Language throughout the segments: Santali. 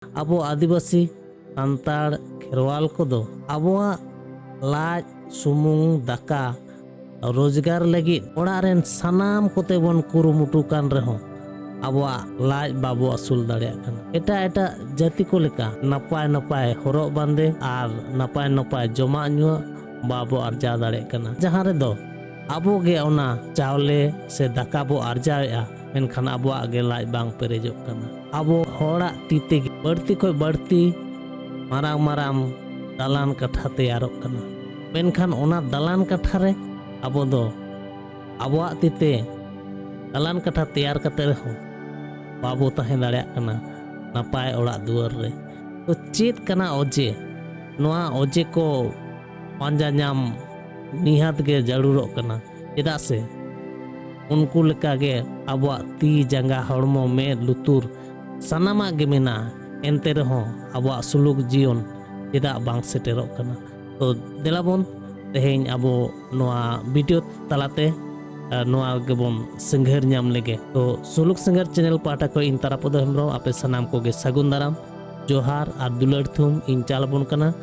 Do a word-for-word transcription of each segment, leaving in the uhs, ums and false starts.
ᱟᱵᱚ ᱟᱹᱫᱤᱵᱟᱹᱥᱤ ᱥᱟᱱᱛᱟᱲ ᱠᱷᱮᱨᱣᱟᱞ ᱠᱚᱫᱚ ᱟᱵᱚᱣᱟᱜ ᱞᱟᱡ ᱥᱩᱢᱩᱝ ᱫᱟᱠᱟ ᱨᱳᱡᱽᱜᱟᱨ ᱞᱟᱹᱜᱤᱫ ᱚᱲᱟᱜ ᱨᱮᱱ ᱥᱟᱱᱟᱢ ᱠᱚᱛᱮ ᱵᱚᱱ ᱠᱩᱨᱩᱢᱩᱴᱩ ᱠᱟᱱ ᱨᱮᱦᱚᱸ ᱟᱵᱚᱣᱟᱜ ᱞᱟᱡ ᱵᱟᱵᱚ ᱟᱹᱥᱩᱞ ᱫᱟᱲᱮᱭᱟᱜ ᱠᱟᱱᱟ᱾ ᱮᱴᱟᱜ ᱮᱴᱟᱜ ᱡᱟᱹᱛᱤ ᱠᱚ ᱞᱮᱠᱟ ᱱᱟᱯᱟᱭ ᱱᱟᱯᱟᱭ ᱦᱚᱨᱚᱜ ᱵᱟᱸᱫᱮ ᱟᱨ ᱱᱟᱯᱟᱭ ᱱᱟᱯᱟᱭ ᱡᱚᱢᱟᱜ ᱧᱩᱣᱟᱜ ᱵᱟᱵᱚ ᱟᱨᱡᱟᱣ ᱫᱟᱲᱮᱭᱟᱜ ᱠᱟᱱᱟ, ᱡᱟᱦᱟᱸ ᱨᱮᱫᱚ ᱟᱵᱚ ᱜᱮ ᱚᱱᱟ ᱪᱟᱣᱞᱮ ᱥᱮ ᱫᱟᱠᱟ ᱵᱚ ᱟᱨᱡᱟᱣᱮᱫᱼᱟ, ᱢᱮᱱᱠᱷᱟᱱ ᱟᱵᱚᱣᱟᱜ ᱜᱮ ᱞᱟᱡ ᱵᱟᱝ ᱯᱮᱨᱮᱡᱚᱜ ᱠᱟᱱᱟ᱾ ᱟᱵᱚ ᱦᱚᱲᱟᱜ ᱛᱤ ᱛᱮᱜᱮ ᱵᱟᱹᱲᱛᱤ ᱠᱷᱚᱱ ᱵᱟᱹᱲᱛᱤ ᱢᱟᱨᱟᱝ ᱢᱟᱨᱟᱝ ᱫᱟᱞᱟᱱ ᱠᱟᱴᱷᱟ ᱛᱮᱭᱟᱨᱚᱜ ᱠᱟᱱᱟ, ᱢᱮᱱᱠᱷᱟᱱ ᱚᱱᱟ ᱫᱟᱞᱟᱱ ᱠᱟᱴᱷᱟ ᱨᱮ ᱟᱵᱚ ᱫᱚ ᱟᱵᱚᱣᱟᱜ ᱛᱤ ᱛᱮ ᱫᱟᱞᱟᱱ ᱠᱟᱴᱷᱟ ᱛᱮᱭᱟᱨ ᱠᱟᱛᱮ ᱨᱮᱦᱚᱸ ᱵᱟᱵᱚ ᱛᱟᱦᱮᱸ ᱫᱟᱲᱮᱭᱟᱜ ᱠᱟᱱᱟ ᱱᱟᱯᱟᱭ ᱚᱲᱟᱜ ᱫᱩᱣᱟᱹᱨ ᱨᱮ᱾ ᱛᱚ ᱪᱮᱫ ᱠᱟᱱᱟ ᱚᱡᱮ? ᱱᱚᱣᱟ ᱚᱡᱮ ᱠᱚ ᱯᱟᱸᱡᱟ ᱧᱟᱢ ᱱᱤᱦᱟᱹᱛ ᱜᱮ ᱡᱟᱹᱨᱩᱲᱚᱜ ᱠᱟᱱᱟ, ᱪᱮᱫᱟᱜ ᱥᱮ ᱩᱱᱠᱩ ᱞᱮᱠᱟᱜᱮ ᱟᱵᱚᱣᱟᱜ ᱛᱤ, ᱡᱟᱸᱜᱟ, ᱦᱚᱲᱢᱚ, ᱢᱮᱫ, ᱞᱩᱛᱩᱨ ᱥᱟᱱᱟᱢᱟᱜ ᱜᱮ ᱢᱮᱱᱟᱜᱼᱟ, ᱮᱱᱛᱮ ᱨᱮᱦᱚᱸ ᱟᱵᱚᱣᱟᱜ ᱥᱩᱞᱩᱠ ᱡᱤᱭᱚᱱ ᱪᱮᱫᱟᱜ ᱵᱟᱝ ᱥᱮᱴᱮᱨᱚᱜ ᱠᱟᱱᱟ? ᱛᱚ ᱫᱮᱞᱟ ᱵᱚᱱ ᱛᱮᱦᱮᱧ ᱟᱵᱚ ᱱᱚᱣᱟ ᱵᱷᱤᱰᱤᱭᱳ ᱛᱟᱞᱟᱛᱮ, ᱟᱨ ᱱᱚᱣᱟ ᱜᱮᱵᱚᱱ ᱥᱤᱸᱜᱷᱟᱹᱨ ᱧᱟᱢ ᱞᱮᱜᱮ᱾ ᱛᱚ ᱥᱩᱞᱩᱠ ᱥᱤᱸᱜᱷᱟᱹᱨ ᱪᱮᱱᱮᱞ ᱯᱟᱦᱴᱟ ᱠᱷᱚᱱ ᱤᱧ ᱛᱟᱨᱟᱯᱚᱫᱚ ᱦᱮᱢᱵᱨᱚᱢ ᱟᱯᱮ ᱥᱟᱱᱟᱢ ᱠᱚᱜᱮ ᱥᱟᱹᱜᱩᱱ ᱫᱟᱨᱟᱢ, ᱡᱚᱦᱟᱨ ᱟᱨ ᱫᱩᱞᱟᱹᱲ ᱛᱷᱩᱢ ᱤᱧ ᱪᱟᱞ ᱟᱵᱚᱱ ᱠᱟᱱᱟ᱾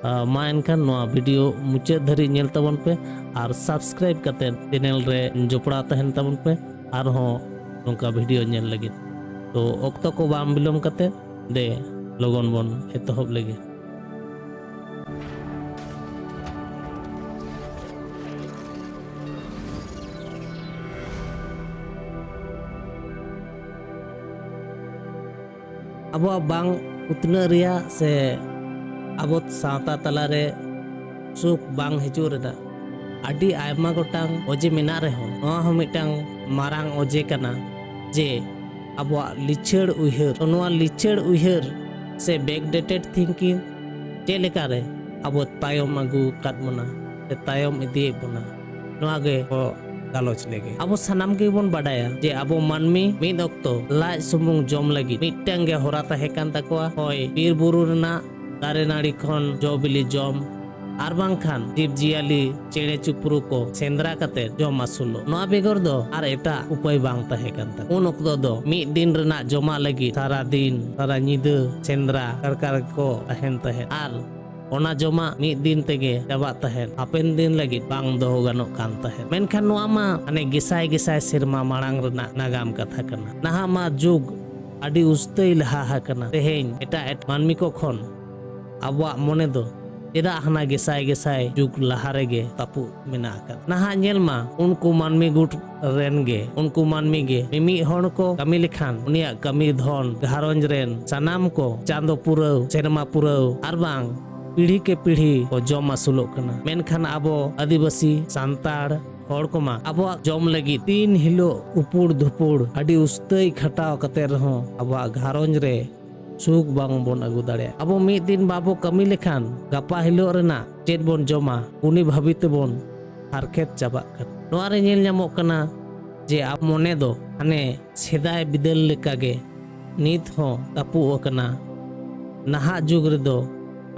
ᱟᱨ ᱢᱟ ᱮᱱᱠᱷᱟᱱ ᱱᱚᱣᱟ ᱵᱷᱤᱰᱤᱭᱳ ᱢᱩᱪᱟᱹᱫ ᱫᱷᱟᱹᱨᱤᱡ ᱧᱮᱞ ᱛᱟᱵᱚᱱ ᱯᱮ ᱟᱨ ᱥᱟᱵᱥᱠᱨᱟᱭᱤᱵ ᱠᱟᱛᱮ ᱪᱮᱱᱮᱞ ᱨᱮ ᱡᱚᱯᱲᱟᱣ ᱛᱟᱦᱮᱱ ᱛᱟᱵᱚᱱ ᱯᱮ ᱟᱨᱦᱚᱸ ᱱᱚᱝᱠᱟ ᱵᱷᱤᱰᱤᱭᱳ ᱧᱮᱞ ᱞᱟᱹᱜᱤᱫ᱾ ᱛᱚ ᱚᱠᱛᱚ ᱠᱚ ᱵᱟᱝ ᱵᱤᱞᱚᱢ ᱠᱟᱛᱮ ᱫᱮ ᱞᱚᱜᱚᱱ ᱵᱚᱱ ᱮᱛᱚᱦᱚᱵ ᱞᱮᱜᱮ᱾ ᱟᱵᱚᱣᱟᱜ ᱵᱟᱝ ᱩᱛᱱᱟᱹᱜ ᱨᱮᱭᱟᱜ ᱥᱮ ᱟᱵᱚ ᱥᱟᱶᱛᱟ ᱛᱟᱞᱟᱨᱮ ᱥᱩᱠ ᱵᱟᱝ ᱦᱤᱡᱩᱜ ᱨᱮᱱᱟᱜ ᱟᱹᱰᱤ ᱟᱭᱢᱟ ᱜᱚᱴᱟᱝ ᱚᱡᱮ ᱢᱮᱱᱟᱜ ᱨᱮᱦᱚᱸ, ᱱᱚᱣᱟ ᱦᱚᱸ ᱢᱤᱫᱴᱟᱝ ᱢᱟᱨᱟᱝ ᱚᱡᱮ ᱠᱟᱱᱟ ᱡᱮ ᱟᱵᱚᱣᱟᱜ ᱞᱤᱪᱟᱹᱲ ᱩᱭᱦᱟᱹᱨ᱾ ᱛᱚ ᱱᱚᱣᱟ ᱞᱤᱪᱟᱹᱲ ᱩᱭᱦᱟᱹᱨ ᱥᱮ backdated thinking ᱪᱮᱫ ᱞᱮᱠᱟᱨᱮ ᱟᱵᱚ ᱛᱟᱭᱚᱢ ᱟᱹᱜᱩ ᱟᱠᱟᱫ ᱵᱚᱱᱟ ᱥᱮ ᱛᱟᱭᱚᱢ ᱤᱫᱤᱭᱮᱫ ᱵᱚᱱᱟ, ᱱᱚᱣᱟ ᱜᱮ ᱠᱚ ᱜᱟᱞᱚᱪ ᱞᱮᱜᱮ᱾ ᱟᱵᱚ ᱥᱟᱱᱟᱢ ᱜᱮᱵᱚᱱ ᱵᱟᱰᱟᱭᱟ ᱡᱮ ᱟᱵᱚ ᱢᱟᱹᱱᱢᱤ ᱢᱤᱫ ᱚᱠᱛᱚ ᱞᱟᱡ ᱥᱩᱢᱩᱝ ᱡᱚᱢ ᱞᱟᱹᱜᱤᱫ ᱢᱤᱫᱴᱟᱝ ᱜᱮ ᱦᱚᱨᱟ ᱛᱟᱦᱮᱸ ᱠᱟᱱ ᱛᱟᱠᱚᱣᱟ, ᱦᱳᱭ, ᱵᱤᱨ ᱵᱩᱨᱩ ᱨᱮᱱᱟᱜ ᱫᱟᱨᱮ ᱱᱟᱹᱲᱤ ᱠᱷᱚᱱ ᱡᱚ ᱵᱤᱞᱤ ᱡᱚᱢ ᱟᱨ ᱵᱟᱝᱠᱷᱟᱱ ᱡᱤᱵᱽ ᱡᱤᱭᱟᱹᱞᱤ, ᱪᱮᱬᱮ ᱪᱩᱯᱨᱩ ᱠᱚ ᱥᱮᱸᱫᱽᱨᱟ ᱠᱟᱛᱮ ᱡᱚᱢ ᱟᱹᱥᱩᱞᱚᱜ᱾ ᱱᱚᱣᱟ ᱵᱮᱜᱚᱨ ᱫᱚ ᱟᱨ ᱮᱴᱟᱜ ᱩᱯᱟᱹᱭ ᱵᱟᱝ ᱛᱟᱦᱮᱸ ᱠᱟᱱ ᱛᱟᱠᱚᱣᱟ᱾ ᱩᱱ ᱚᱠᱛᱚ ᱫᱚ ᱢᱤᱫ ᱫᱤᱱ ᱨᱮᱱᱟᱜ ᱡᱚᱢᱟᱜ ᱞᱟᱹᱜᱤᱫ ᱥᱟᱨᱟ ᱫᱤᱱ, ᱥᱟᱨᱟ ᱧᱤᱫᱟᱹ ᱥᱮᱸᱫᱽᱨᱟ ᱠᱟᱨᱠᱟ ᱨᱮᱠᱚ ᱛᱟᱦᱮᱱ ᱛᱟᱦᱮᱸᱫ᱾ ᱟᱨ ᱚᱱᱟ ᱡᱚᱢᱟᱜ ᱢᱤᱫ ᱫᱤᱱ ᱛᱮᱜᱮ ᱪᱟᱵᱟᱜ ᱛᱟᱦᱮᱸᱫ, ᱦᱟᱯᱮᱱ ᱫᱤᱱ ᱞᱟᱹᱜᱤᱫ ᱵᱟᱝ ᱫᱚᱦᱚ ᱜᱟᱱᱚᱜ ᱠᱟᱱ ᱛᱟᱦᱮᱸᱫ᱾ ᱢᱮᱱᱠᱷᱟᱱ ᱱᱚᱣᱟ ᱢᱟ ᱦᱟᱱᱮ ᱜᱮᱥᱟᱭ ᱜᱮᱥᱟᱭ ᱥᱮᱨᱢᱟ ᱢᱟᱲᱟᱝ ᱨᱮᱱᱟᱜ ᱱᱟᱜᱟᱢ ᱠᱟᱛᱷᱟ ᱠᱟᱱᱟ᱾ ᱱᱟᱦᱟᱜ ᱢᱟ ᱡᱩᱜᱽ ᱟᱹᱰᱤ ᱩᱥᱛᱟᱹᱭ ᱞᱟᱦᱟ ᱟᱠᱟᱱᱟ᱾ ᱛᱮᱦᱮᱧ ᱮᱴᱟᱜ ᱮᱴᱟᱜ ᱢᱟᱹᱱᱢᱤ ᱠᱚ ᱠᱷᱚᱱ ᱟᱵᱚᱣᱟᱜ ᱢᱚᱱᱮ ᱫᱚ ᱪᱮᱫᱟᱜ ᱦᱟᱱᱟ ᱜᱮᱥᱟᱭ ᱜᱮᱥᱟᱭ ᱡᱩᱜᱽ ᱞᱟᱦᱟ ᱨᱮᱜᱮ ᱛᱟᱹᱯᱩᱜ ᱢᱮᱱᱟᱜ ᱟᱠᱟᱫ? ᱱᱟᱦᱟᱜ ᱧᱮᱞ ᱢᱟ, ᱩᱱᱠᱩ ᱢᱟᱹᱱᱢᱤ ᱜᱩᱴ ᱨᱮᱱ ᱜᱮ, ᱩᱱᱠᱩ ᱢᱟᱹᱱᱢᱤ ᱜᱮ ᱢᱤᱢᱤᱫ ᱦᱚᱲ ᱠᱚ ᱠᱟᱹᱢᱤ ᱞᱮᱠᱷᱟᱱ ᱩᱱᱤᱭᱟᱜ ᱠᱟᱹᱢᱤ ᱫᱷᱚᱱ ᱜᱷᱟᱨᱚᱸᱡᱽ ᱨᱮᱱ ᱥᱟᱱᱟᱢ ᱠᱚ ᱪᱟᱸᱫᱚ ᱯᱩᱨᱟᱹᱣ, ᱥᱮᱨᱢᱟ ᱯᱩᱨᱟᱹᱣ ᱟᱨ ᱵᱟᱝ ᱯᱤᱲᱦᱤ ᱠᱮ ᱯᱤᱲᱦᱤ ᱠᱚ ᱡᱚᱢ ᱟᱹᱥᱩᱞᱚᱜ ᱠᱟᱱᱟ᱾ ᱢᱮᱱᱠᱷᱟᱱ ᱟᱵᱚ ᱟᱹᱫᱤᱵᱟᱹᱥᱤ ᱥᱟᱱᱛᱟᱲ ᱦᱚᱲ ᱠᱚᱢᱟ ᱟᱵᱚᱣᱟᱜ ᱡᱚᱢ ᱞᱟᱹᱜᱤᱫ ᱫᱤᱱ ᱦᱤᱞᱳᱜ ᱩᱯᱩᱲ ᱫᱷᱩᱯᱩᱲ ᱟᱹᱰᱤ ᱩᱥᱛᱟᱹᱭ ᱠᱷᱟᱴᱟᱣ ᱠᱟᱛᱮ ᱨᱮᱦᱚᱸ ᱟᱵᱚᱣᱟᱜ ᱜᱷᱟᱨᱚᱸᱡᱽ ᱨᱮ ᱥᱩᱠ ᱵᱟᱝ ᱵᱚᱱ ᱟᱹᱜᱩ ᱫᱟᱲᱮᱭᱟᱜᱼᱟ᱾ ᱟᱵᱚ ᱢᱤᱫ ᱫᱤᱱ ᱵᱟᱵᱚ ᱠᱟᱹᱢᱤ ᱞᱮᱠᱷᱟᱱ ᱜᱟᱯᱟ ᱦᱤᱞᱳᱜ ᱨᱮᱱᱟᱜ ᱪᱮᱫ ᱵᱚᱱ ᱡᱚᱢᱟ, ᱩᱱᱤ ᱵᱷᱟᱹᱵᱤ ᱛᱮᱵᱚᱱ ᱦᱟᱨᱠᱮᱛ ᱪᱟᱵᱟᱜ ᱠᱟᱱᱟ᱾ ᱱᱚᱣᱟ ᱨᱮ ᱧᱮᱞ ᱧᱟᱢᱚᱜ ᱠᱟᱱᱟ ᱡᱮ ᱟᱵᱚ ᱢᱚᱱᱮ ᱫᱚ ᱦᱟᱱᱮ ᱥᱮᱫᱟᱭ ᱵᱤᱫᱟᱹᱞ ᱞᱮᱠᱟᱜᱮ ᱱᱤᱛ ᱦᱚᱸ ᱛᱟᱹᱯᱩᱜ ᱟᱠᱟᱱᱟ᱾ ᱱᱟᱦᱟᱜ ᱡᱩᱜᱽ ᱨᱮᱫᱚ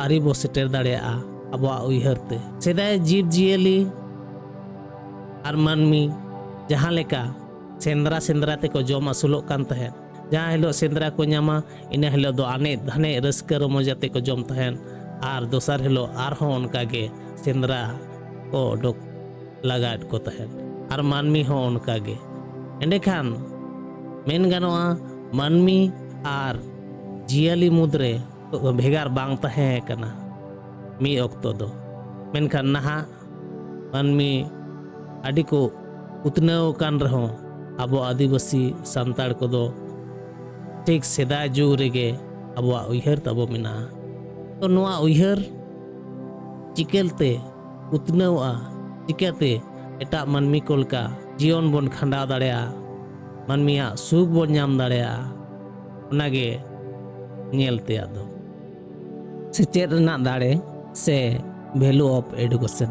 ᱟᱹᱣᱨᱤ ᱵᱚ ᱥᱮᱴᱮᱨ ᱫᱟᱲᱮᱭᱟᱜᱼᱟ ᱟᱵᱚᱣᱟᱜ ᱩᱭᱦᱟᱹᱨ ᱛᱮ᱾ ᱥᱮᱫᱟᱭ ᱡᱤᱵᱽ ᱡᱤᱭᱟᱹᱞᱤ ᱟᱨ ᱢᱟᱹᱱᱢᱤ ᱡᱟᱦᱟᱸ ᱞᱮᱠᱟ ᱥᱮᱸᱫᱽᱨᱟ ᱥᱮᱸᱫᱽᱨᱟ ᱛᱮᱠᱚ ᱡᱚᱢ ᱟᱹᱥᱩᱞᱚᱜ ᱠᱟᱱ ᱛᱟᱦᱮᱸᱫ, ᱡᱟᱦᱟᱸ ᱦᱤᱞᱳᱜ ᱥᱮᱸᱫᱽᱨᱟ ᱠᱚ ᱧᱟᱢᱟ, ᱤᱱᱟᱹ ᱦᱤᱞᱳᱜ ᱫᱚ ᱟᱱᱮᱡ ᱫᱷᱟᱱᱮᱡ ᱨᱟᱹᱥᱠᱟᱹ ᱨᱚᱢᱚᱡᱽ ᱟᱛᱮ ᱠᱚ ᱡᱚᱢ ᱛᱟᱦᱮᱸᱫ᱾ ᱟᱨ ᱫᱚᱥᱟᱨ ᱦᱤᱞᱳᱜ ᱟᱨᱦᱚᱸ ᱚᱱᱠᱟ ᱜᱮ ᱥᱮᱸᱫᱽᱨᱟ ᱠᱚ ᱚᱰᱚᱠ ᱞᱟᱜᱟᱭᱮᱫ ᱠᱚ ᱛᱟᱦᱮᱸᱫ᱾ ᱟᱨ ᱢᱟᱹᱱᱢᱤ ᱦᱚᱸ ᱚᱱᱠᱟ ᱜᱮ᱾ ᱮᱸᱰᱮᱠᱷᱟᱱ ᱢᱮᱱ ᱜᱟᱱᱚᱜᱼᱟ, ᱢᱟᱹᱱᱢᱤ ᱟᱨ ᱡᱤᱭᱟᱹᱞᱤ ᱢᱩᱫᱽᱨᱮ ᱵᱷᱮᱜᱟᱨ ᱵᱟᱝ ᱛᱟᱦᱮᱸ ᱠᱟᱱᱟ ᱢᱤᱫ ᱚᱠᱛᱚ ᱫᱚ᱾ ᱢᱮᱱᱠᱷᱟᱱ ᱱᱟᱦᱟᱜ ᱢᱟᱹᱱᱢᱤ ᱟᱹᱰᱤ ᱠᱚ ᱩᱛᱱᱟᱹᱣ ᱟᱠᱟᱱ ᱨᱮᱦᱚᱸ, ᱟᱵᱚ ᱟᱹᱫᱤᱵᱟᱹᱥᱤ ᱥᱟᱱᱛᱟᱲ ᱠᱚᱫᱚ ᱴᱷᱤᱠ ᱥᱮᱫᱟᱭ ᱡᱩᱜᱽ ᱨᱮᱜᱮ ᱟᱵᱚᱣᱟᱜ ᱩᱭᱦᱟᱹᱨ ᱛᱟᱵᱚ ᱢᱮᱱᱟᱜᱼᱟ᱾ ᱛᱚ, ᱱᱚᱣᱟ ᱩᱭᱦᱟᱹᱨ ᱪᱤᱠᱟᱹᱛᱮ ᱩᱛᱱᱟᱹᱣᱼᱟ, ᱪᱤᱠᱟᱹᱛᱮ ᱮᱴᱟᱜ ᱢᱟᱹᱱᱢᱤ ᱠᱚ ᱞᱮᱠᱟ ᱡᱤᱭᱚᱱ ᱵᱚᱱ ᱠᱷᱟᱸᱰᱟᱣ ᱫᱟᱲᱮᱭᱟᱜᱼᱟ, ᱢᱟᱹᱱᱢᱤᱭᱟᱜ ᱥᱩᱠ ᱵᱚᱱ ᱧᱟᱢ ᱫᱟᱲᱮᱭᱟᱜᱼᱟ, ᱚᱱᱟᱜᱮ ᱧᱮᱞ ᱛᱮᱭᱟᱜ ᱫᱚ᱾ ᱥᱮᱪᱮᱫ ᱨᱮᱱᱟᱜ ᱫᱟᱲᱮ ᱥᱮ value of education᱾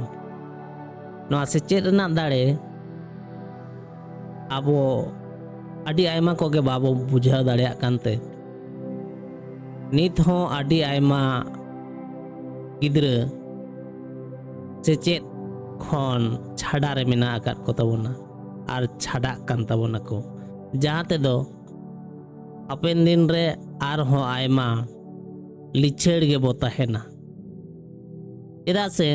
ᱱᱚᱣᱟ ᱥᱮᱪᱮᱫ ᱨᱮᱱᱟᱜ ᱫᱟᱲᱮ ᱟᱵᱚ ᱟᱹᱰᱤ ᱟᱭᱢᱟ ᱠᱚᱜᱮ ᱵᱟᱵᱚ ᱵᱩᱡᱷᱟᱹᱣ ᱫᱟᱲᱮᱭᱟᱜ ᱠᱟᱱᱛᱮ, ᱱᱤᱛ ᱦᱚᱸ ᱟᱹᱰᱤ ᱟᱭᱢᱟ ᱜᱤᱫᱽᱨᱟᱹ ᱥᱮᱪᱮᱫ ᱠᱷᱚᱱ ᱪᱷᱟᱰᱟ ᱨᱮ ᱢᱮᱱᱟᱜ ᱟᱠᱟᱫ ᱠᱚ ᱛᱟᱵᱚᱱᱟ ᱟᱨ ᱪᱷᱟᱰᱟᱜ ᱠᱟᱱ ᱛᱟᱵᱚᱱᱟ ᱠᱚ, ᱡᱟᱦᱟᱸ ᱛᱮᱫᱚ ᱦᱟᱯᱮᱱ ᱫᱤᱱ ᱨᱮ ᱟᱨᱦᱚᱸ ᱟᱭᱢᱟ ᱞᱤᱪᱟᱹᱲ ᱜᱮᱵᱚ ᱛᱟᱦᱮᱱᱟ᱾ ᱪᱮᱫᱟᱜ ᱥᱮ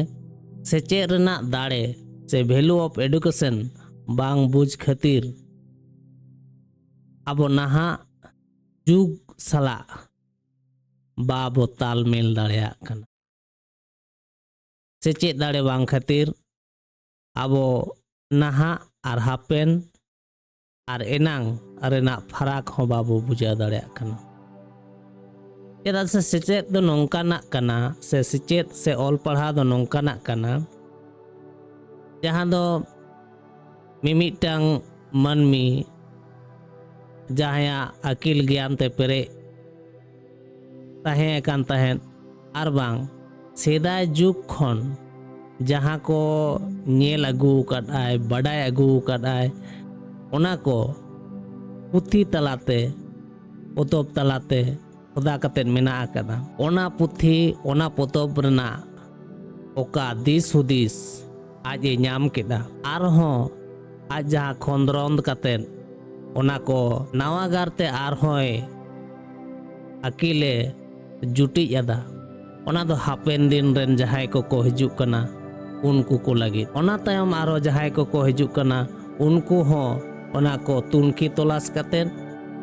ᱥᱮᱪᱮᱫ ᱨᱮᱱᱟᱜ ᱫᱟᱲᱮ ᱥᱮ value of education ᱵᱟᱝ ᱵᱩᱡᱽ ᱠᱷᱟᱹᱛᱤᱨ ᱟᱵᱚ ᱱᱟᱦᱟᱜ ᱡᱩᱜᱽ ᱥᱟᱞᱟᱜ ᱵᱟᱵᱚ ᱛᱟᱞᱢᱮᱞ ᱫᱟᱲᱮᱭᱟᱜ ᱠᱟᱱᱟ᱾ ᱥᱮᱪᱮᱫ ᱫᱟᱲᱮ ᱵᱟᱝ ᱠᱷᱟᱹᱛᱤᱨ ᱟᱵᱚ ᱱᱟᱦᱟᱜ ᱟᱨ ᱦᱟᱯᱮᱱ ᱟᱨ ᱮᱱᱟᱝ ᱨᱮᱱᱟᱜ ᱯᱷᱟᱨᱟᱠ ᱦᱚᱸ ᱵᱟᱵᱚ ᱵᱩᱡᱷᱟᱹᱣ ᱫᱟᱲᱮᱭᱟᱜ ᱠᱟᱱᱟ᱾ ᱪᱮᱫᱟᱜ ᱥᱮ ᱥᱮᱪᱮᱫ ᱫᱚ ᱱᱚᱝᱠᱟᱱᱟᱜ ᱠᱟᱱᱟ, ᱥᱮ ᱥᱮᱪᱮᱫ ᱥᱮ ᱚᱞ ᱯᱟᱲᱦᱟᱣ ᱫᱚ ᱱᱚᱝᱠᱟᱱᱟᱜ ᱠᱟᱱᱟ, ᱡᱟᱦᱟᱸ ᱫᱚ ᱢᱤᱢᱤᱫᱴᱟᱝ ᱢᱟᱹᱱᱢᱤ ᱡᱟᱦᱟᱸᱭᱟᱜ ᱟᱹᱠᱤᱞ ᱜᱮᱭᱟᱱ ᱛᱮ ᱯᱮᱨᱮᱡ ᱛᱟᱦᱮᱸ ᱟᱠᱟᱱ ᱛᱟᱦᱮᱸᱫ, ᱟᱨ ᱵᱟᱝ ᱥᱮᱫᱟᱭ ᱡᱩᱜᱽ ᱠᱷᱚᱱ ᱡᱟᱦᱟᱸ ᱠᱚ ᱧᱮᱞ ᱟᱹᱜᱩ ᱟᱠᱟᱫ ᱟᱭ, ᱵᱟᱰᱟᱭ ᱟᱹᱜᱩ ᱟᱠᱟᱫ ᱟᱭ, ᱚᱱᱟ ᱠᱚ ᱯᱩᱛᱷᱤ ᱛᱟᱞᱟᱛᱮ, ᱯᱚᱛᱚᱵ ᱛᱟᱞᱟᱛᱮ ᱠᱷᱚᱫᱟ ᱠᱟᱛᱮᱫ ᱢᱮᱱᱟᱜ ᱟᱠᱟᱫᱟ᱾ ᱚᱱᱟ ᱯᱩᱛᱷᱤ, ᱚᱱᱟ ᱯᱚᱛᱚᱵ ᱨᱮᱱᱟᱜ ᱚᱠᱟ ᱫᱤᱥ ᱦᱩᱫᱤᱥ ᱟᱡ ᱮ ᱧᱟᱢ ᱠᱮᱫᱟ, ᱟᱨᱦᱚᱸ ᱟᱡ ᱡᱟᱦᱟᱸ ᱠᱷᱚᱸᱫᱽᱨᱚᱸᱫᱽ ᱠᱟᱛᱮᱫ ᱚᱱᱟ ᱠᱚ ᱱᱟᱣᱟ ᱜᱟᱨᱛᱮ ᱟᱨᱦᱚᱸᱭ ᱟᱹᱠᱤᱞᱮ ᱡᱩᱴᱤᱡ ᱟᱫᱟ, ᱚᱱᱟ ᱫᱚ ᱦᱟᱯᱮᱱ ᱫᱤᱱ ᱨᱮᱱ ᱡᱟᱦᱟᱸᱭ ᱠᱚᱠᱚ ᱦᱤᱡᱩᱜ ᱠᱟᱱᱟ, ᱩᱱᱠᱩ ᱠᱚ ᱞᱟᱹᱜᱤᱫ᱾ ᱚᱱᱟ ᱛᱟᱭᱚᱢ ᱟᱨᱦᱚᱸ ᱡᱟᱦᱟᱸᱭ ᱠᱚᱠᱚ ᱦᱤᱡᱩᱜ ᱠᱟᱱᱟ, ᱩᱱᱠᱩ ᱦᱚᱸ ᱚᱱᱟ ᱠᱚ ᱛᱩᱱᱠᱷᱤ ᱛᱚᱞᱟᱥ ᱠᱟᱛᱮᱫ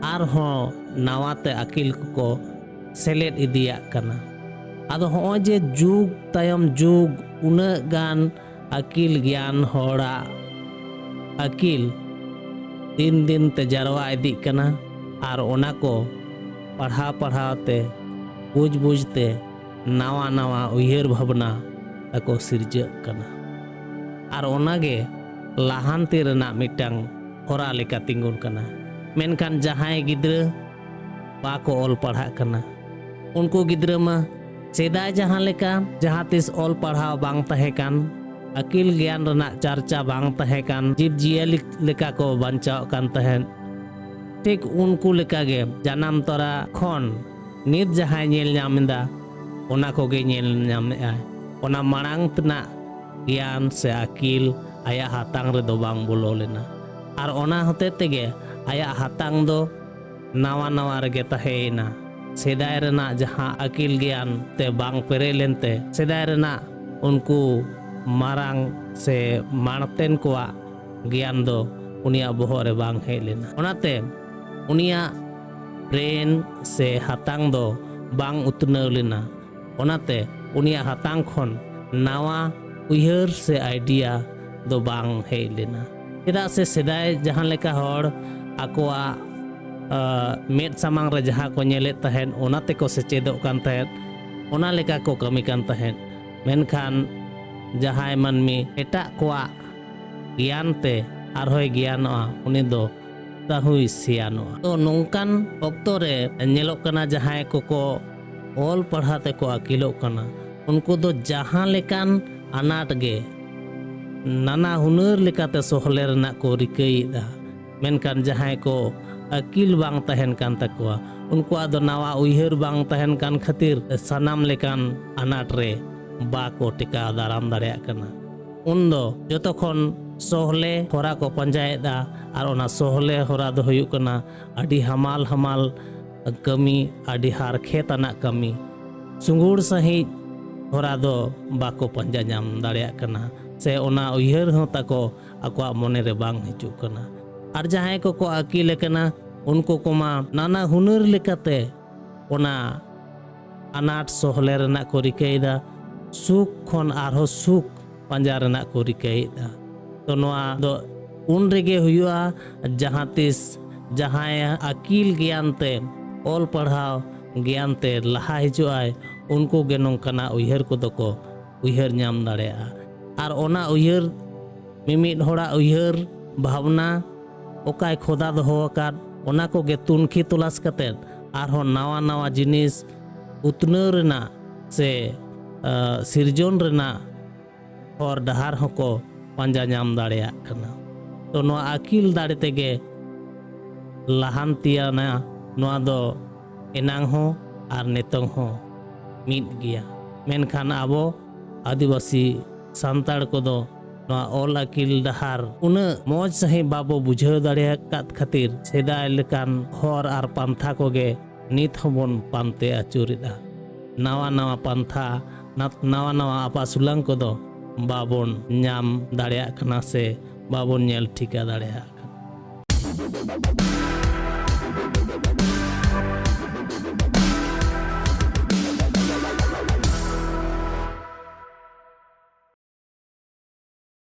ᱟᱨᱦᱚᱸ ᱱᱟᱣᱟ ᱛᱮ ᱟᱹᱠᱤᱞ ᱠᱚᱠᱚ ᱥᱮᱞᱮᱫ ᱤᱫᱤᱭᱟᱜ ᱠᱟᱱᱟ᱾ ᱟᱫᱚ ᱦᱚᱸᱜᱼᱚᱭ ᱡᱮ ᱡᱩᱜᱽ ᱛᱟᱭᱚᱢ ᱡᱩᱜᱽ ᱩᱱᱟᱹᱜ ᱜᱟᱱ ᱟᱹᱠᱤᱞ ᱜᱮᱭᱟᱱ ᱦᱚᱲᱟᱜ ᱟᱹᱠᱤᱞ ᱫᱤᱱ ᱫᱤᱱ ᱛᱮ ᱡᱟᱨᱣᱟ ᱤᱫᱤᱜ ᱠᱟᱱᱟ, ᱟᱨ ᱚᱱᱟ ᱠᱚ ᱯᱟᱲᱦᱟᱣ ᱯᱟᱲᱦᱟᱣ ᱛᱮ, ᱵᱩᱡᱽ ᱵᱩᱡᱽ ᱛᱮ ᱱᱟᱣᱟ ᱱᱟᱣᱟ ᱩᱭᱦᱟᱹᱨ ᱵᱷᱟᱵᱽᱱᱟ ᱛᱟᱠᱚ ᱥᱤᱨᱡᱟᱹᱜ ᱠᱟᱱᱟ᱾ ᱟᱨ ᱚᱱᱟᱜᱮ ᱞᱟᱦᱟᱱᱛᱤ ᱨᱮᱱᱟᱜ ᱢᱤᱫᱴᱟᱝ ᱦᱚᱨᱟ ᱞᱮᱠᱟ ᱛᱤᱸᱜᱩᱱ ᱠᱟᱱᱟ᱾ ᱢᱮᱱᱠᱷᱟᱱ ᱡᱟᱦᱟᱸᱭ ᱜᱤᱫᱽᱨᱟᱹ ᱵᱟᱠᱚ ᱚᱞ ᱯᱟᱲᱦᱟᱜ ᱠᱟᱱᱟ, ᱩᱱᱠᱩ ᱜᱤᱫᱽᱨᱟᱹ ᱢᱟ ᱥᱮᱫᱟᱭ ᱡᱟᱦᱟᱸ ᱞᱮᱠᱟ ᱡᱟᱦᱟᱸ ᱛᱤᱥ ᱚᱞ ᱯᱟᱲᱦᱟᱣ ᱵᱟᱝ ᱛᱟᱦᱮᱸ ᱠᱟᱱ, ᱟᱹᱠᱤᱞ ᱜᱮᱭᱟᱱ ᱨᱮᱱᱟᱜ ᱪᱟᱨᱪᱟ ᱵᱟᱝ ᱛᱟᱦᱮᱸ ᱠᱟᱱ, ᱡᱤᱵᱽ ᱡᱤᱭᱟᱹᱞᱤ ᱞᱮᱠᱟ ᱠᱚ ᱵᱟᱧᱪᱟᱣᱜ ᱠᱟᱱ ᱛᱟᱦᱮᱸᱫ, ᱴᱷᱤᱠ ᱩᱱᱠᱩ ᱞᱮᱠᱟᱜᱮ ᱡᱟᱱᱟᱢ ᱛᱚᱨᱟ ᱠᱷᱚᱱ ᱱᱤᱛ ᱡᱟᱦᱟᱸᱭ ᱧᱮᱞ ᱧᱟᱢ ᱮᱫᱟ, ᱚᱱᱟ ᱠᱚᱜᱮ ᱧᱮᱞ ᱧᱟᱢᱮᱫᱼᱟᱭ᱾ ᱚᱱᱟ ᱢᱟᱲᱟᱝ ᱛᱮᱱᱟᱜ ᱜᱮᱭᱟᱱ ᱥᱮ ᱟᱹᱠᱤᱞ ᱟᱭᱟᱜ ᱦᱟᱛᱟᱝ ᱨᱮᱫᱚ ᱵᱟᱝ ᱵᱚᱞᱚ ᱞᱮᱱᱟ᱾ ᱟᱨ ᱚᱱᱟ ᱦᱚᱛᱮ ᱛᱮᱜᱮ ᱟᱭᱟᱜ ᱦᱟᱛᱟᱝ ᱫᱚ ᱱᱟᱣᱟ ᱱᱟᱣᱟ ᱨᱮᱜᱮ ᱛᱟᱦᱮᱸᱭᱮᱱᱟ᱾ ᱥᱮᱫᱟᱭ ᱨᱮᱱᱟᱜ ᱡᱟᱦᱟᱸ ᱟᱹᱠᱤᱞ ᱜᱮᱭᱟᱱ ᱛᱮ ᱵᱟᱝ ᱯᱮᱨᱮᱡ ᱞᱮᱱᱛᱮ, ᱥᱮᱫᱟᱭ ᱨᱮᱱᱟᱜ ᱩᱱᱠᱩ ᱢᱟᱨᱟᱝ ᱥᱮ ᱢᱟᱲᱛᱮᱱ ᱠᱚᱣᱟᱜ ᱜᱮᱭᱟᱱ ᱫᱚ ᱩᱱᱤᱭᱟᱜ ᱵᱚᱦᱚᱜ ᱨᱮ ᱵᱟᱝ ᱦᱮᱡ ᱞᱮᱱᱟ᱾ ᱚᱱᱟᱛᱮ ᱩᱱᱤᱭᱟᱜ ᱵᱨᱮᱱ ᱥᱮ ᱦᱟᱛᱟᱝ ᱫᱚ ᱵᱟᱝ ᱩᱛᱱᱟᱹᱣ ᱞᱮᱱᱟ᱾ ᱚᱱᱟᱛᱮ ᱩᱱᱤᱭᱟᱜ ᱦᱟᱛᱟᱝ ᱠᱷᱚᱱ ᱱᱟᱣᱟ ᱩᱭᱦᱟᱹᱨ ᱥᱮ ᱟᱭᱰᱤᱭᱟ ᱫᱚ ᱵᱟᱝ ᱦᱮᱡ ᱞᱮᱱᱟ᱾ ᱪᱮᱫᱟᱜ ᱥᱮ ᱥᱮᱫᱟᱭ ᱡᱟᱦᱟᱸ ᱞᱮᱠᱟ ᱦᱚᱲ ᱟᱠᱚᱣᱟᱜ, ᱟ, ᱢᱮᱫ ᱥᱟᱢᱟᱝ ᱨᱮ ᱡᱟᱦᱟᱸ ᱠᱚ ᱧᱮᱞᱮᱫ ᱛᱟᱦᱮᱸᱫ, ᱚᱱᱟ ᱛᱮᱠᱚ ᱥᱮᱪᱮᱫᱚᱜ ᱠᱟᱱ ᱛᱟᱦᱮᱸᱫ, ᱚᱱᱟ ᱞᱮᱠᱟ ᱠᱚ ᱠᱟᱹᱢᱤ ᱠᱟᱱ ᱛᱟᱦᱮᱸᱫ᱾ ᱢᱮᱱᱠᱷᱟᱱ ᱡᱟᱦᱟᱸᱭ ᱢᱟᱹᱱᱢᱤ ᱮᱴᱟᱜ ᱠᱚᱣᱟᱜ ᱜᱮᱭᱟᱱ ᱛᱮ ᱟᱨᱦᱚᱸᱭ ᱜᱮᱭᱟᱱᱚᱜᱼᱟ, ᱩᱱᱤ ᱫᱚ ᱛᱟᱹᱦᱩᱭ ᱥᱮᱭᱟᱱᱚᱜᱼᱟ᱾ ᱛᱚ, ᱱᱚᱝᱠᱟᱱ ᱚᱠᱛᱚ ᱨᱮ ᱧᱮᱞᱚᱜ ᱠᱟᱱᱟ, ᱡᱟᱦᱟᱸᱭ ᱠᱚᱠᱚ ᱚᱞ ᱯᱟᱲᱦᱟᱣ ᱛᱮᱠᱚ ᱟᱹᱠᱤᱞᱚᱜ ᱠᱟᱱᱟ, ᱩᱱᱠᱩ ᱫᱚ ᱡᱟᱦᱟᱸ ᱞᱮᱠᱟᱱ ᱟᱱᱟᱴ ᱜᱮ ᱱᱟᱱᱟ ᱦᱩᱱᱟᱹᱨ ᱞᱮᱠᱟᱛᱮ ᱥᱚᱦᱞᱮ ᱨᱮᱱᱟᱜ ᱠᱚ ᱨᱤᱠᱟᱹᱭᱮᱫᱟ᱾ ᱢᱮᱱᱠᱷᱟᱱ ᱡᱟᱦᱟᱸᱭ ᱠᱚ ᱟᱹᱠᱤᱞ ᱵᱟᱝ ᱛᱟᱦᱮᱱ ᱠᱟᱱ ᱛᱟᱠᱚᱣᱟ, ᱩᱱᱠᱩᱣᱟᱜ ᱫᱚ ᱱᱟᱣᱟ ᱩᱭᱦᱟᱹᱨ ᱵᱟᱝ ᱛᱟᱦᱮᱱ ᱠᱟᱱ ᱠᱷᱟᱹᱛᱤᱨ ᱥᱟᱱᱟᱢ ᱞᱮᱠᱟᱱ ᱟᱱᱟᱴ ᱨᱮ ᱵᱟᱠᱚ ᱴᱮᱠᱟᱣ ᱫᱟᱨᱟᱢ ᱫᱟᱲᱮᱭᱟᱜ ᱠᱟᱱᱟ᱾ ᱩᱱᱫᱚ ᱡᱚᱛᱚ ᱠᱷᱚᱱ ᱥᱚᱦᱞᱮ ᱦᱚᱨᱟ ᱠᱚ ᱯᱟᱸᱡᱟᱭᱮᱫᱟ, ᱟᱨ ᱚᱱᱟ ᱥᱚᱦᱞᱮ ᱦᱚᱨᱟ ᱫᱚ ᱦᱩᱭᱩᱜ ᱠᱟᱱᱟ ᱟᱹᱰᱤ ᱦᱟᱢᱟᱞ ᱦᱟᱢᱟᱞ ᱠᱟᱹᱢᱤ, ᱟᱹᱰᱤ ᱦᱟᱨᱠᱷᱮᱛ ᱟᱱᱟᱜ ᱠᱟᱹᱢᱤ᱾ ᱥᱩᱜᱩᱲ ᱥᱟᱺᱦᱤᱡ ᱦᱚᱨᱟ ᱫᱚ ᱵᱟᱠᱚ ᱯᱟᱸᱡᱟ ᱧᱟᱢ ᱫᱟᱲᱮᱭᱟᱜ ᱠᱟᱱᱟ, ᱥᱮ ᱚᱱᱟ ᱩᱭᱦᱟᱹᱨ ᱦᱚᱸ ᱛᱟᱠᱚ ᱟᱠᱚᱣᱟᱜ ᱢᱚᱱᱮ ᱨᱮ ᱵᱟᱝ ᱦᱤᱡᱩᱜ ᱠᱟᱱᱟ᱾ ᱟᱨ ᱡᱟᱦᱟᱸᱭ ᱠᱚᱠᱚ ᱟᱹᱠᱤᱞ ᱟᱠᱟᱱᱟ, ᱩᱱᱠᱩ ᱠᱚᱢᱟ ᱱᱟᱱᱟ ᱦᱩᱱᱟᱹᱨ ᱞᱮᱠᱟᱛᱮ ᱚᱱᱟ ᱟᱱᱟᱴ ᱥᱚᱦᱞᱮ ᱨᱮᱱᱟᱜ ᱠᱚ ᱨᱤᱠᱟᱹᱭᱮᱫᱟ, ᱥᱩᱠ ᱠᱷᱚᱱ ᱟᱨᱦᱚᱸ ᱥᱩᱠ ᱯᱟᱸᱡᱟ ᱨᱮᱱᱟᱜ ᱠᱚ ᱨᱤᱠᱟᱹᱭᱮᱫᱟ᱾ ᱛᱚ, ᱱᱚᱣᱟ ᱫᱚ ᱩᱱ ᱨᱮᱜᱮ ᱦᱩᱭᱩᱜᱼᱟ, ᱡᱟᱦᱟᱸ ᱛᱤᱥ ᱡᱟᱦᱟᱸᱭ ᱟᱹᱠᱤᱞ ᱜᱮᱭᱟᱱ ᱛᱮ, ᱚᱞ ᱯᱟᱲᱦᱟᱣ ᱜᱮᱭᱟᱱ ᱛᱮ ᱞᱟᱦᱟ ᱦᱤᱡᱩᱜ ᱟᱭ, ᱩᱱᱠᱩ ᱜᱮ ᱱᱚᱝᱠᱟᱱᱟᱜ ᱩᱭᱦᱟᱹᱨ ᱠᱚᱫᱚ ᱠᱚ ᱩᱭᱦᱟᱹᱨ ᱧᱟᱢ ᱫᱟᱲᱮᱭᱟᱜᱼᱟ᱾ ᱟᱨ ᱚᱱᱟ ᱩᱭᱦᱟᱹᱨ, ᱢᱤᱢᱤᱫ ᱦᱚᱲᱟᱜ ᱩᱭᱦᱟᱹᱨ ᱵᱷᱟᱵᱽᱱᱟ ᱚᱠᱟᱭ ᱠᱷᱚᱫᱟ ᱫᱚᱦᱚ ᱟᱠᱟᱫ, ᱚᱱᱟ ᱠᱚᱜᱮ ᱛᱩᱱᱠᱷᱤ ᱛᱚᱞᱟᱥ ᱠᱟᱛᱮᱫ ᱟᱨᱦᱚᱸ ᱱᱟᱣᱟ ᱱᱟᱣᱟ ᱡᱤᱱᱤᱥ ᱩᱛᱱᱟᱹᱣ ᱨᱮᱱᱟᱜ ᱥᱮ, ᱟ, ᱥᱤᱨᱡᱚᱱ ᱨᱮᱱᱟᱜ ᱦᱚᱨ ᱰᱟᱦᱟᱨ ᱦᱚᱸᱠᱚ ᱯᱟᱸᱡᱟ ᱧᱟᱢ ᱫᱟᱲᱮᱭᱟᱜ ᱠᱟᱱᱟ᱾ ᱛᱚ, ᱱᱚᱣᱟ ᱟᱹᱠᱤᱞ ᱫᱟᱲᱮ ᱛᱮᱜᱮ ᱞᱟᱦᱟᱱᱛᱤᱭᱟᱱᱟ᱾ ᱱᱚᱣᱟ ᱫᱚ ᱮᱱᱟᱝ ᱦᱚᱸ ᱟᱨ ᱱᱤᱛᱚᱝ ᱦᱚᱸ ᱢᱤᱫ ᱜᱮᱭᱟ᱾ ᱢᱮᱱᱠᱷᱟᱱ ᱟᱵᱚ ᱟᱹᱫᱤᱵᱟᱹᱥᱤ ᱥᱟᱱᱛᱟᱲ ᱠᱚᱫᱚ ᱱᱚᱣᱟ ᱚᱞ ᱟᱹᱠᱤᱞ ᱰᱟᱦᱟᱨ ᱩᱱᱟᱹᱜ ᱢᱚᱡᱽ ᱥᱟᱺᱦᱤᱡ ᱵᱟᱵᱚ ᱵᱩᱡᱷᱟᱹᱣ ᱫᱟᱲᱮ ᱟᱠᱟᱫ ᱠᱷᱟᱹᱛᱤᱨ ᱥᱮᱫᱟᱭ ᱞᱮᱠᱟᱱ ᱦᱚᱨ ᱟᱨ ᱯᱟᱱᱛᱷᱟ ᱠᱚᱜᱮ ᱱᱤᱛ ᱦᱚᱸᱵᱚᱱ ᱯᱟᱱᱛᱮ ᱟᱹᱪᱩᱨᱮᱫᱼᱟ᱾ ᱱᱟᱣᱟ ᱱᱟᱣᱟ ᱯᱟᱱᱛᱷᱟ, ᱱᱟᱛ-, ᱱᱟᱣᱟ ᱱᱟᱣᱟ ᱟᱯᱟᱥᱩᱞᱟᱝ ᱠᱚᱫᱚ ᱵᱟᱵᱚᱱ ᱧᱟᱢ ᱫᱟᱲᱮᱭᱟᱜ ᱠᱟᱱᱟ ᱥᱮ ᱵᱟᱵᱚᱱ ᱧᱮᱞ ᱴᱷᱤᱠᱟ ᱫᱟᱲᱮᱭᱟᱜ ᱠᱟᱱᱟ᱾